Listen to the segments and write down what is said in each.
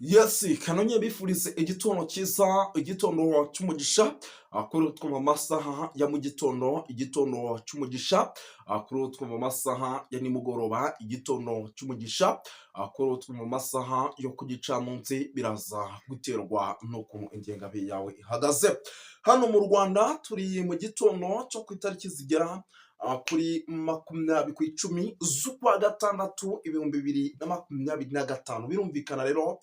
Yes, kanonye bifurize igitondo cyiza, igitondo cy'umugisha, kuri twumva amasaha ya mu gitondo, igitondo cy'umugisha, kuri twumva amasaha ya nimugoroba, igitondo cy'umugisha, kuri twumva amasaha yo ku gicamunsi, biraza guterwa n'ukuntu ingengabihe yawe ihagaze. Hano mu Rwanda turi mu gitondo cyo ku itariki zigera kuri 20 ku 10 z'ukwa gatandatu 2025. Birumvikana rero,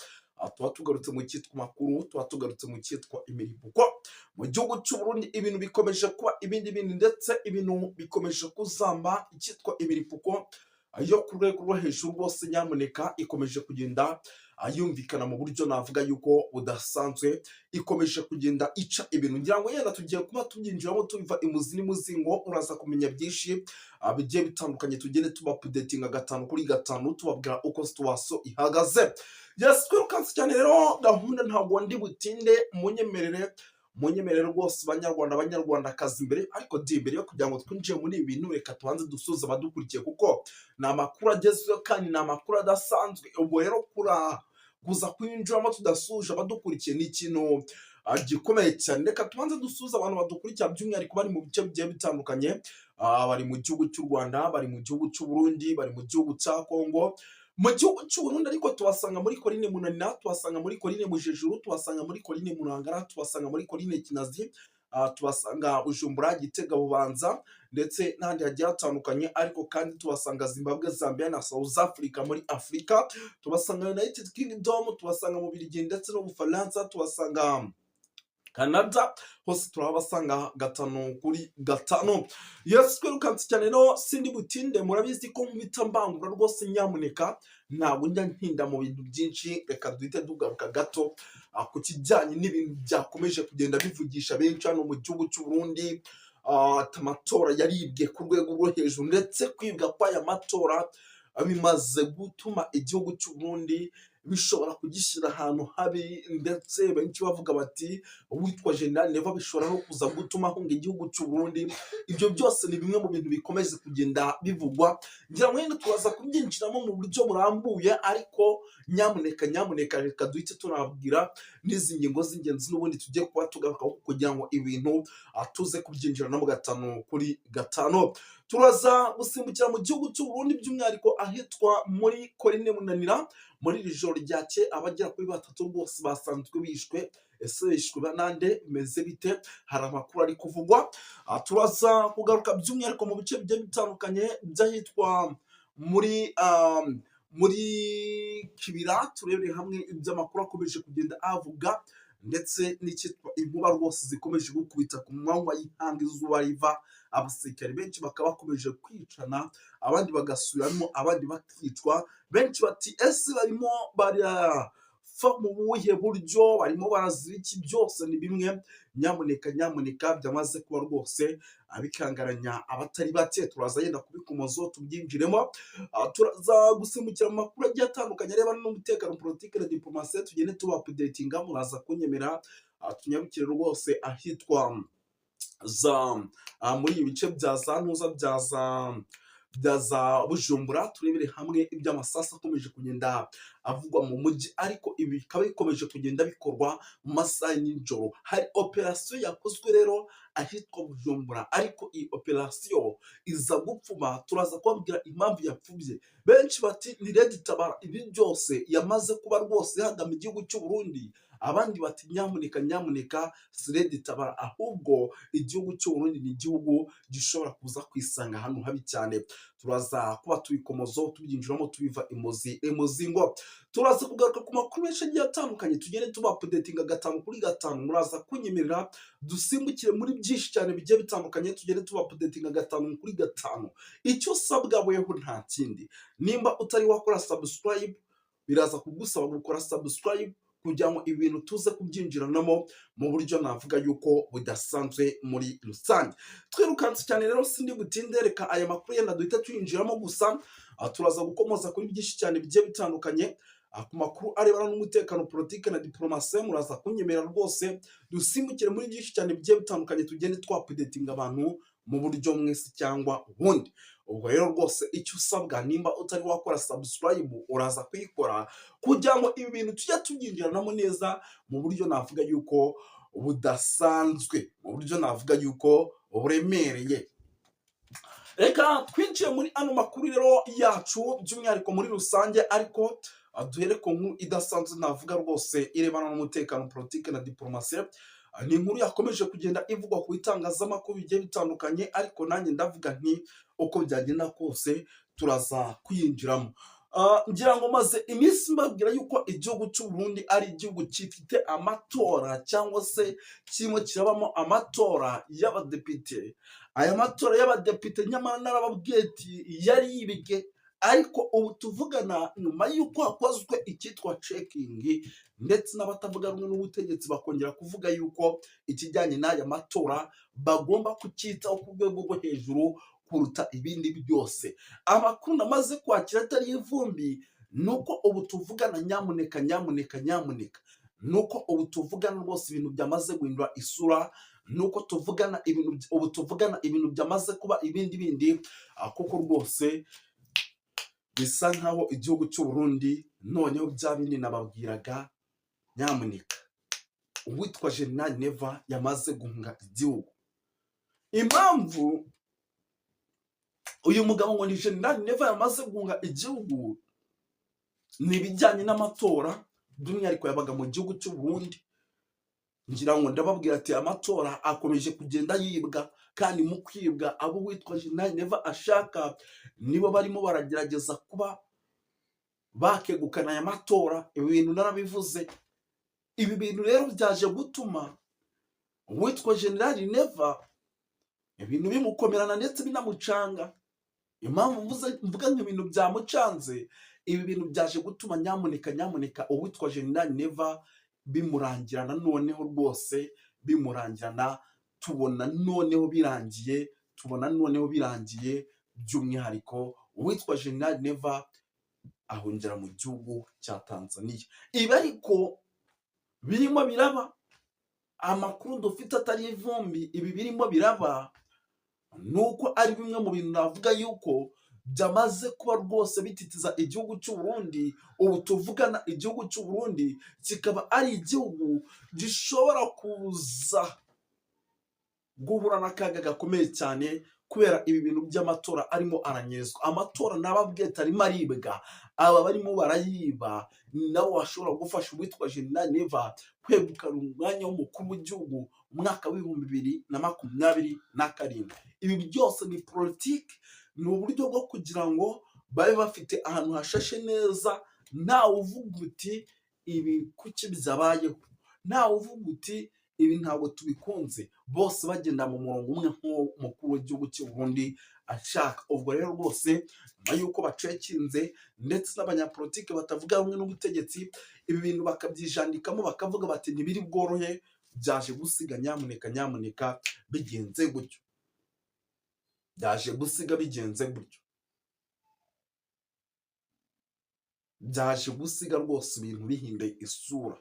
tuba tugarutse mu cyitwa makuru, tuba tugarutse mu cyitwa imirimbuko. Mu gihugu cy'u Burundi ibintu bikomeje kuba ibindi bindi, ndetse ibintu bikomeje kuzamba. Icyitwa imirimbuko yo ku rwego rwo hejuru rwose nyamuneka ikomeje kugenda yumvikana mu buryo navuga yuko budasanzwe, ikomeje kugenda ica ibintu. Ngira ngo yenda tugiye kuba tubyinjiramo tubiva imuzi n'imuzingo, uraza kumenya byinshi bigiye bitandukanye. Tugende tuba updatinga 5 kuri 5, tubabwira uko situation ihagaze. Yes, twirukanse cyane rero gahunda, ntabwo ndi butinde, munyemerere, munyemerere rwose banyarwanda, banyarwandakazi. Mbere ariko di mbere yo kugira ngo twinjire muri ibi bintu, reka tubanze dusuhuze abadukurikiye, kuko ni amakuru agezweho kandi ni amakuru adasanzwe. Ubwo rero kura kuza kwinjiramo tudasuhuje abadukurikiye ni ikintu gikomeye cyane. Reka tubanze dusuhuze abantu badukurikira, by'umwihariko bari mu bice bigiye bitandukanye, bari mu gihugu cy'u Rwanda, bari mu gihugu cy'u Burundi, bari mu gihugu cya Kongo. Mu gihugu cy'u Burundi ariko tubasanga muri Korine Munanira, tubasanga muri Korine Mujejuru, tubasanga muri Korine Murangara, tubasanga muri Korine Kinazi, tubasanga Bujumbura, Gitega, Bubanza ndetse n'ahandi hagiye hatandukanye. Ariko kandi tubasanga Zimbabwe, Zambia na South Africa muri Afurika, tubasanga United Kingdom, tubasanga mu Bubiligi ndetse no mu Bufaransa, tubasanga Canada, hose turabasanga 5 kuri 5. Yes, twirukanse cyane no sindi butinde, murabizi ko nkubita mbangura rwose nyamuneka, ntabwo njya ntinda mu bintu byinshi. Reka duhite tugaruka gato ku kijyanye n'ibintu byakomeje kugenda bivugisha benshi hano mu gihugu cy'u Burundi. Amatora yaribwe ku rwego rwo hejuru, ndetse kwibwa kw'aya matora bimaze gutuma igihugu cy'u Burundi bishobora kugishyira ahantu habi, ndetse benshi bavuga bati uwitwa General Neva bishobora no kuza gutuma ahunga igihugu cy'u Burundi. Ibyo byose ni bimwe mu bintu bikomeje kugenda bivugwa. Ngira ngo wenda turaza kubyinjiramo mu buryo burambuye, ariko nyamuneka, nyamuneka reka duhite tunababwira n'izi ngingo z'ingenzi n'ubundi tugiye kuba tugarukaho kugira ngo ibintu tuze kubyinjiranamo 5 kuri 5. Turaza gusimbukira mu gihugu cy'u Burundi, by'umwihariko ahitwa muri Korine Munanira. Muri iri joro ryakeye abagera kuri batatu rwose basanzwe bishwe. Ese bishwe nande? Bimeze bite? Hari amakuru ari kuvugwa. Turaza kugaruka by'umwihariko mu bice bigiye bitandukanye by'ahitwa muri Kibira, turebere hamwe iby'amakuru akomeje kugenda avuga, ndetse n'icyitwa inkuba rwose zikomeje gukubita ku manywa y'ihanga izuba riva, abasirikare benshi bakaba bakomeje kwicana, abandi bagasubiramo, abandi bakicwa. Benshi bati ese barimo barapfa mu buhe buryo? Barimo barazira iki? Byose ni bimwe nyamuneka, nyamuneka byamaze kuba rwose abikangaranya abatari bake. Turaza yenda kubikomozo tubyinjiremo. Turaza gusimbukira mu makuru agiye atandukanye arebana n'umutekano, politiki na diplomasi, tugende tuba updatinga. Muraza kunyemera tunyarukire rwose ahitwa za muri ibi bice bya za ntuza bya za Bujumbura, turebere hamwe iby'amasasu akomeje kugenda avugwa mu mujyi, ariko ibi bikaba bikomeje kugenda bikorwa mu masaha y'nijoro. Hari operasiyo yakozwe rero ahitwa Bujumbura, ariko iyi operasiyo iza gupfuma. Turaza kubabwira impamvu yapfubye. Benshi bati ni RED Tabara, ibi byose yamaze kuba rwose ihagama igihugu cy'u Burundi. Abandi bati nyamuneka, nyamuneka si RED Tabara, ahubwo igihugu cy'u Burundi ni igihugu gishobora kuza kwisanga ahantu habi cyane. Turaza kuba tubikomozaho, tubyinjiramo tubiva imuzi imuzingo. Turaza kugaruka ku makuru menshi agiye atandukanye, tugende tuba updatinga 5 kuri 5. Muraza kunyemerera dusimbukire muri byinshi cyane bigiye bitandukanye, tugende tuba updatinga 5 kuri 5. Icyo usabwa weho nta kindi, nimba utari wakora subscribe, biraza kugusaba gukora subscribe kugira ngo ibintu tuze kubyinjiranamo mu buryo navuga yuko budasanzwe muri rusange. Twirukanse cyane rero, sindi butinde, reka aya makuru yenda duhita tuyinjiramo gusa. Turaza gukomoza kuri byinshi cyane bigiye bitandukanye, ku makuru arebana n'umutekano, politiki na diplomasi. Muraza kunyemerera rwose dusimbukire muri byinshi cyane bigiye bitandukanye, tugende twa updatinga abantu mu buryo mwese cyangwa ubundi. Ubwo rero rwose icyo usabwa, nimba utari wakora subscribe, uraza kuyikora kugira ngo ibi bintu tujye tubyinjiranamo neza mu buryo navuga yuko budasanzwe, mu buryo navuga yuko buremereye. Reka twinjiye muri ano makuru rero yacu by'umwihariko muri rusange, ariko duhere ku nkuru idasanzwe navuga rwose irebana n'umutekano, politiki na diporomasi. Ni inkuru yakomeje kugenda ivugwa ku bitangazamakuru bigiye bitandukanye, ariko nanjye ndavuga nti uko byagenda kose turaza kuyinjiramo. Ngira ngo maze iminsi mbabwira yuko igihugu cy'u Burundi ari igihugu gifite amatora, cyangwa se kirimo kirabamo amatora y'abadepite. Aya matora y'abadepite nyamara narababwiye ati yari yibwe, ariko ubu tuvugana, nyuma y'uko hakozwe icyitwa checking, ndetse n'abatavuga rumwe n'ubutegetsi bakongera kuvuga yuko ikijyanye n'aya matora bagomba kucyitaho ku rwego rwo hejuru kuruta ibindi byose, amakuru namaze kwakira atari ivumbi ni uko ubu tuvugana, nyamuneka, nyamuneka, nyamuneka, ni uko ubu tuvugana rwose ibintu byamaze guhindura isura, ni uko tuvugana ibintu, ubu tuvugana ibintu byamaze kuba ibindi bindi, kuko rwose bisa nkaho igihugu cy'u Burundi noneho bya bindi nababwiraga, nyamuneka, uwitwa General Neva yamaze guhunga igihugu. Impamvu uyu mugabo ngo ni General Neva yamaze guhunga igihugu ni ibijyanye n'amatora, by'umwihariko yabaga mu gihugu cy'u Burundi. Ngira ngo ndababwira ati amatora akomeje kugenda yibwa, kandi mu kwibwa abo witwa General Neva ashaka nibo barimo baragerageza kuba bakegukana aya matora. Ibi bintu narabivuze. Ibi bintu rero byaje gutuma uwitwa General Neva ibintu bimukomerana ndetse binamucanga. Impamvu mvuze mvuga nk'ibintu byamucanze, ibi bintu byaje gutuma, nyamuneka, nyamuneka, uwitwa General Neva bimurangirana noneho rwose bimurangirana, tubona noneho birangiye, tubona noneho birangiye. By'umwihariko uwitwa General Neva ahungira mu gihugu cya Tanzania. Ibi ariko birimo biraba, amakuru dufite atari ivumbi, ibi birimo biraba ni uko ari bimwe mu bintu navuga yuko byamaze kuba rwose bititiza igihugu cy'u Burundi. Ubu tuvugana igihugu cy'u Burundi kikaba ari igihugu gishobora kuza guhura n'akaga gakomeye cyane kubera ibi bintu by'amatora arimo aranyerezwa. Amatora nababwiye arimo aribwa, aba barimo barayiba ni nabo bashobora gufasha uwitwa General Neva kwegukana umwanya w'umukuru w'igihugu mu mwaka w'2027. Ibi byose ni politiki, ni uburyo bwo kugira ngo babe bafite ahantu hashashe neza, ntawe uvuga uti ibi kuki byabayeho, ntawe uvuga uti ibi ntabwo tubikunze, bose bagenda mu murongo umwe nk'uwo umukuru w'igihugu cy'u Burundi ashaka. Ubwo rero rwose nyuma y'uko bacekinze, ndetse n'abanyapolitiki batavuga rumwe n'ubutegetsi ibi bintu bakabyijandikamo, bakavuga bati ntibiri bworohe, byaje gusiga, nyamuneka, nyamuneka, bigenze gutyo, byaje gusiga bigenze gutyo, byaje gusiga rwose ibintu bihinduye isura,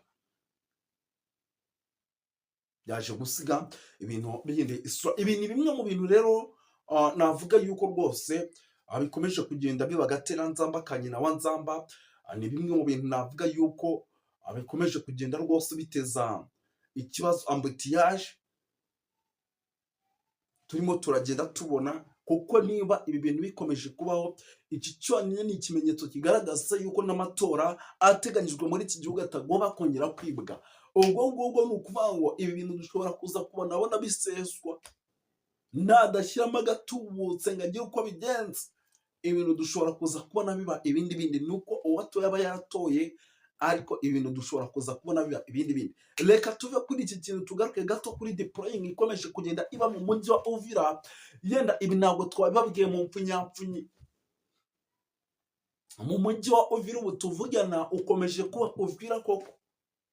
byaje gusiga ibintu bihinduye isura. Ibi ni bimwe mu bintu rero navuga yuko rwose bikomeje kugenda biba agateranzamba ka nyina wa nzamba. Ni bimwe mu bintu navuga yuko bikomeje kugenda rwose biteza ikibazo, embouteillage turimo turagenda tubona, kuko niba ibi bintu bikomeje kubaho, iki cyonyine ni ikimenyetso kigaragaza yuko n'amatora ateganyijwe muri iki gihugu atagomba kongera kwibwa. Ubwo ngubwo ni ukuvuga ngo ibi bintu dushobora kuza kubona abona biseswa nadashyiramo agatubutse ngo agire uko abigenza. Ibintu dushobora kuza kubona biba ibindi bindi, ni uko uwatoye aba yaratoye, ariko ibintu dushobora kuza kubona biba ibindi bindi. Reka tuve kuri iki kintu, tugaruke gato kuri deploying ikomeje kugenda iba mu mujyi wa Uvira. Yenda ibi ntabwo twabibabwiye mu mpfunyapfunyi. Mu mujyi wa Uvira ubu tuvugana ukomeje kuba Uvira koko,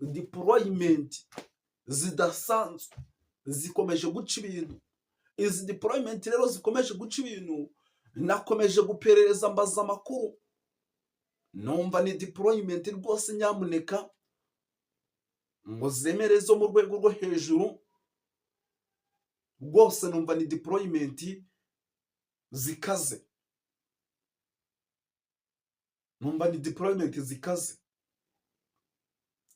deployment zidasanzwe zikomeje guca ibintu. Izi deployment rero zikomeje guca ibintu, nakomeje guperereza, mbaza amakuru, numva ni deployment rwose, nyamuneka, ngo zemere zo mu rwego rwo hejuru. Rwose numva ni deployment zikaze, numva ni deployment zikaze.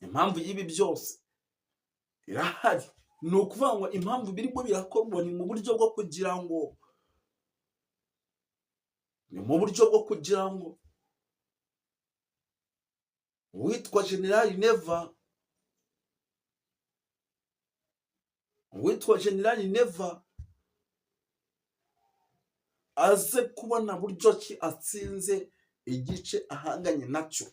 Impamvu y'ibi byose irahari. Ni ukuvuga ngo impamvu birimo birakorwa ni mu buryo bwo kugira ngo uwitwa Generali Neva aze kubona buryo ki atsinze igice ahanganye nacyo,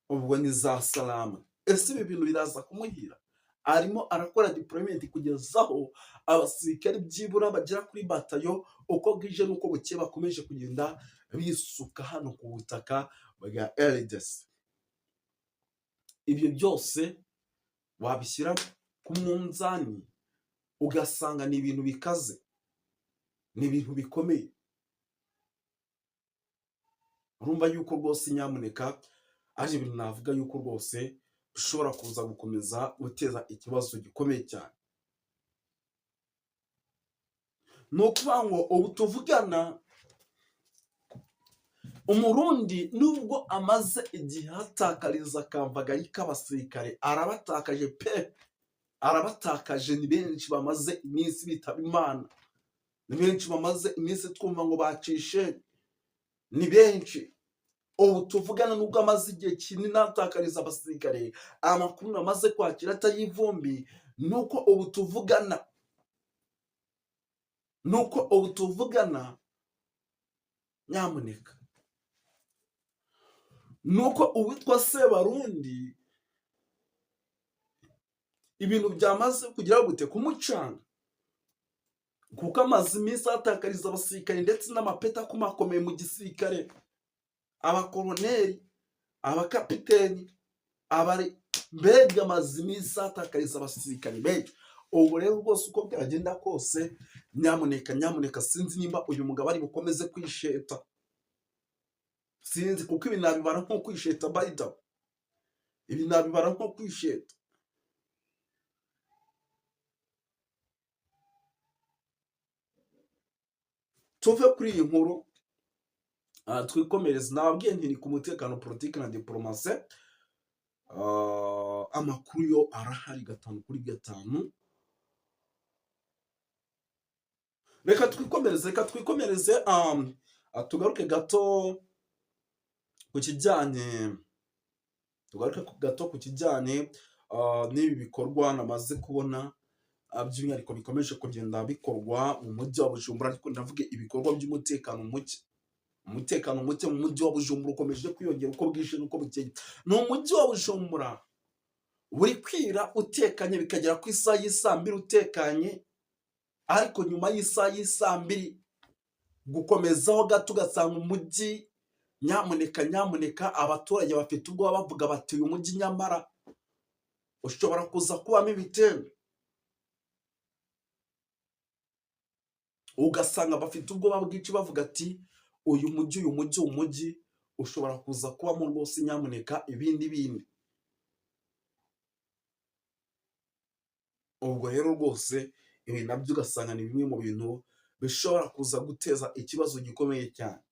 ubwo ni za Salama. Ese ibi bintu biraza kumuhira? Arimo arakora deployment kugeza aho abasirikare byibura bagera kuri batayo, uko bwije n'uko bukeye bakomeje kugenda bisuka hano ku butaka bwa RDC. Ibyo byose wabishyira ku munzani ugasanga ni ibintu bikaze, ni ibintu bikomeye. Urumva yuko rwose nyamuneka ari ibintu navuga yuko rwose bishobora kuza gukomeza guteza ikibazo gikomeye cyane. Ni ukuvuga ngo ubu tuvugana, Umurundi nubwo amaze igihe ahatakariza akamvagayi k'abasirikare, arabatakaje pe, arabatakaje. Ni benshi bamaze iminsi bitaba Imana, ni benshi bamaze iminsi twumva ngo bacishe, ni benshi. Ubu tuvugana, nubwo amaze igihe kinini atakariza abasirikare, amakuru amaze kwakira atari ivumbi nuko ubu tuvugana nyamuneka, nuko uwitwa Sebarundi ibintu byamaze kugira gute kumucanga, kuko amaze iminsi atakariza abasirikare ndetse n'amapeti akomakomeye mu gisirikare, abakoroneri, abakapiteni, abari, mbega amaze iminsi atakariza abasirikare benshi. Ubu rero rwose uko byagenda kose, nyamuneka, nyamuneka, sinzi nimba uyu mugabo ari bukomeze kwisheta, sinzi, kuko ibi nabibara nko kwisheta. By the way, ibi nabibara nko kwisheta. Tuve kuri iyi nkuru, twikomereze. Nababwiye nti ni ku mutekano, politiki na diporomasi. Amakuru yo arahari gatanu kuri gatanu. Reka twikomereze, tugaruke gato ku kijyanye n'ibi bikorwa namaze kubona, by'umwihariko bikomeje kugenda bikorwa mu mujyi wa Bujumbura. Ariko ndavuga ibikorwa by'umutekano muke. Umutekano muke mu mujyi wa Bujumbura ukomeje kwiyongera uko bwije n'uko bukeye. Ni umujyi wa Bujumbura buri kwira utekanye, bikagera ku isaha y'isaa 2 utekanye, ariko nyuma y'isaha y'isaa 2 gukomezaho gato ugasanga umujyi, nyamuneka, nyamuneka, abaturage bafite ubwoba, bavuga bati: "Uyu mujyi nyamara ushobora kuza kubamo ibitero." Ugasanga bafite ubwoba bwinshi, bavuga ati: "Uyu mujyi, uyu mujyi, uyu mujyi ushobora kuza kubamo rwose nyamuneka ibindi bindi." Ubwo rero rwose ibi nabyo ugasanga ni bimwe mu bintu bishobora kuza guteza ikibazo gikomeye cyane.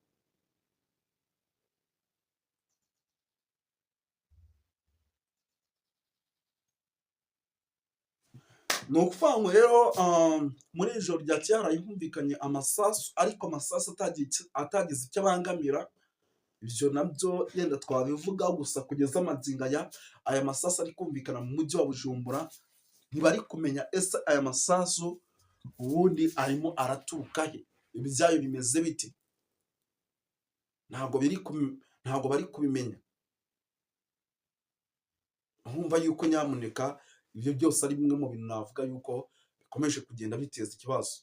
Ni ukuvuga ngo rero muri iri joro ryakeye haraye humvikanye amasasu, ariko amasasu atagize icyo abangamira. Ibyo nabyo yenda twabivuga gusa. Kugeza amagingo aya masasu ari kumvikana mu mujyi wa Bujumbura, ntibari kumenya ese aya masasu ubundi arimo araturuka he, ibyayo bimeze bite. Ntabwo bari kubimenya. Urumva yuko nyamuneka ibyo byose ari bimwe mu bintu navuga yuko bikomeje kugenda biteza ikibazo.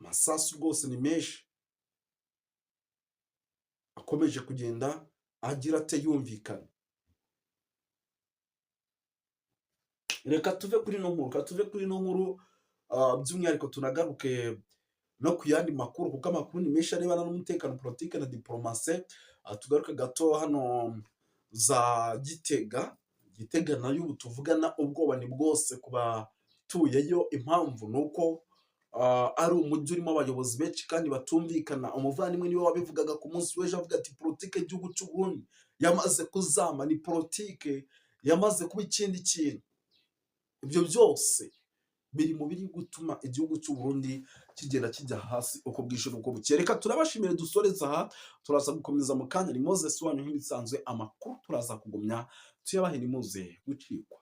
Amasasu rwose ni menshi akomeje kugenda agira ate yumvikana. Reka tuve kuri ino nkuru, by'umwihariko tunagaruke no ku yandi makuru, kuko amakuru ni menshi arebana n'umutekano, politiki na diporomasi. Tugaruke gato hano za Gitega. Gitega nayo ubu tuvugana ubwoba ni bwose ku batuyeyo. Impamvu ni uko ari umujyi urimo abayobozi benshi kandi batumvikana. Umuvandimwe niwe wabivugaga ku munsi w'ejo, avuga ati: "Politike y'igihugu cy'u Burundi yamaze kuzama, ni politike yamaze kuba ikindi kintu." Ibyo byose biri mu biri gutuma igihugu cy'u Burundi kigenda kijya hasi uko bwije n'uko bukeye. Reka turabashimire, dusoreze aha, turaza gukomeza mu kanya. Ni Moses wanyu nk'ibisanzwe, amakuru turaza kugumya tuyabahe, nimuze gucikwa.